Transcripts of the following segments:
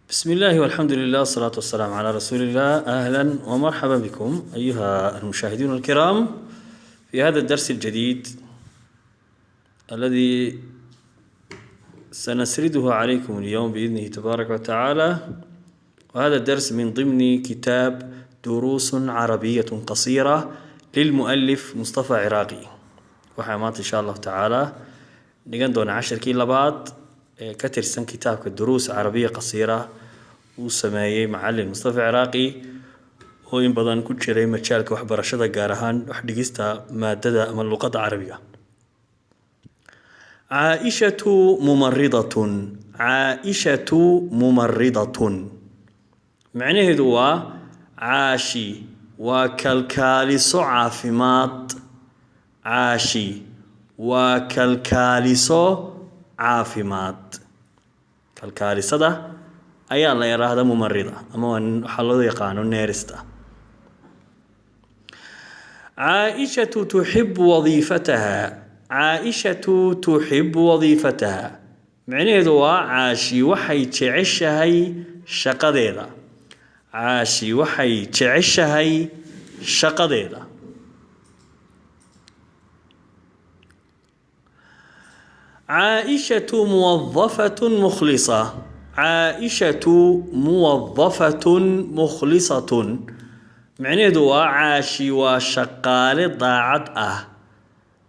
بسم الله والحمد لله والصلاة والسلام على رسول الله. أهلا ومرحبا بكم أيها المشاهدون الكرام في هذا الدرس الجديد الذي سنسرده عليكم اليوم بإذنه تبارك وتعالى، وهذا الدرس من ضمن كتاب دروس عربية قصيرة للمؤلف مصطفى عراقي. Waxaa maanta insha Allahu tacaala dhigan doona casharkii labaad ee ka tirsan kitaabka Duruus Carabiya Qasiira uu sameeyey macalin Mustafa Ciraaqi, oo in badan ku jiray majaalka waxbarashada, gaar ahaan wax dhigista maadada ama luqadda Carabiga. Caaishatu mumaridatun. Caaishatu mumaridatun macnaheedu waa Caashi waa kalkaaliso caafimaad. Caashi waa kalkaaliso caafimaad. Kalkaalisada ayaa la yidhaahda mumarida, ama waxaa loo yaqaano neerista. Caaishatu tuxibu wadiifataha. Caaishatu tuxibu wadiifataha micnaheedu waa Caashi waxay jeceshahay shaqadeeda. Caashi waxay jeceshahay shaqadeeda. Caaishatu muwadafatun mukhlisa. Caaishatu muwadafatun mukhlisatun micnaheedu waa Caashi waa shaqaale daacad ah.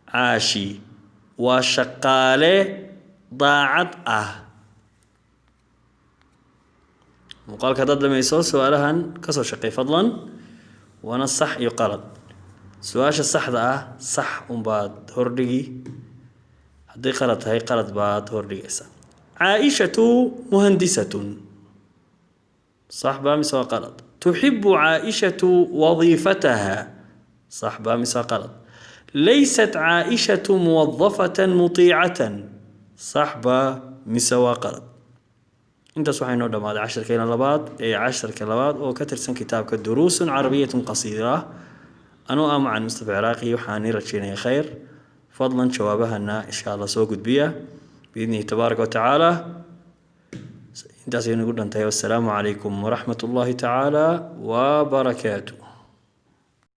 Caashi waa shaqaale daacad ah. Muuqaalka haddaad dhamayso, su-aalahan kasoo shaqey fadlan, waana sax iyo qalad. Su-aasha saxda ah sax unbaad hordhigi, hadday qalad tahay qalad baad hordhigaysaa. Caaishatu muhandisatun, sax baa mise waa qalad? Tuxibu Caaishatu wadiifataha, sax baa mise waa qalad? Laysat Caaishatu muwadafatan mutiicatan, sax baa mise waa qalad? Intaas waxaa inoo dhammaaday casharkeena labaad ee casharka labaad oo ka tirsan kitaabka Duruusun Carabiyatun Qasiira. Anuu ah macalin Mustafa Ciraaqi, waxaan ii rajeynaya khayr. Fadlan jawaabahana insha Allah soo gudbiya biidnihi tabaaraka watacaala. Intaas ayay nagu dhantahay. Wassalaamu calaykum waraxmat ullahi tacaala wabarakaatuh.